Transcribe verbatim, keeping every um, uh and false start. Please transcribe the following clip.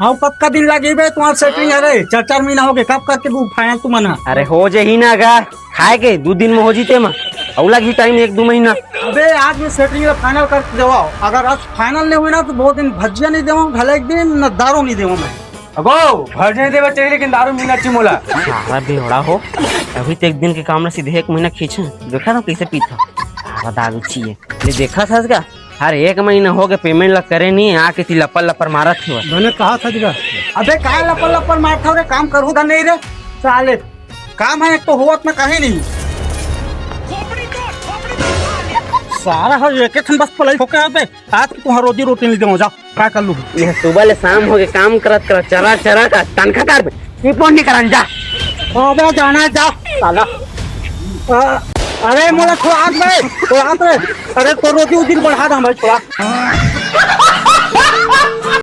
अउ कतका दिन लगही बे तुम्हार सेटिंग? अरे चार चार महीना होगे, कब करके तू फाइनल तुमन ह? अरे हो जही ना गा, खाए के दू दिन में हो जीते मा, अउ लगही टाइम एक दू महीना। अबे आज मैं सेटिंग ला फाइनल करके देवाओ, अगर आज फाइनल नहीं हुई ना तो बहुत दिन भजिया नहीं देवाओ, भले एक दिन न दारू नहीं देवाओ मैं। अगो, भजिया नहीं देवा चाहिए लेकिन दारू मिलना चाहिए मोला। सारा बेवड़ा हो, अभी तो एक दिन के काम ला सीधे एक महीना खींचे, देखा था कैसे पीता। सारा दारू चाहिए, ले देखा था इसका, हर एक महीना हो गए पेमेंट ला करे नहीं, आके ती लपर लपर मारत हुआ। मैंने कहा था दिखा। अबे काय लपर लपर मारत हो रे, काम करू था नहीं रे साले, काम है एक तो होवत में कहीं नहीं। सारा हर एक ठन बस पलाई होके आते, आज की तुम्हारा रोजी रोटी नहीं देवाओ, जाओ काय कर लू। ये सुबह ले शाम हो गए काम करत करत चरा चरा का तनखा तार पे रिपोर्ट नहीं करन जा। अबे जाना जा साला। अ-, अरे मोला छोड़ा दे, छोड़ा दे। अरे तो रोजी उजी बढ़ा दे भाई, छोड़ा।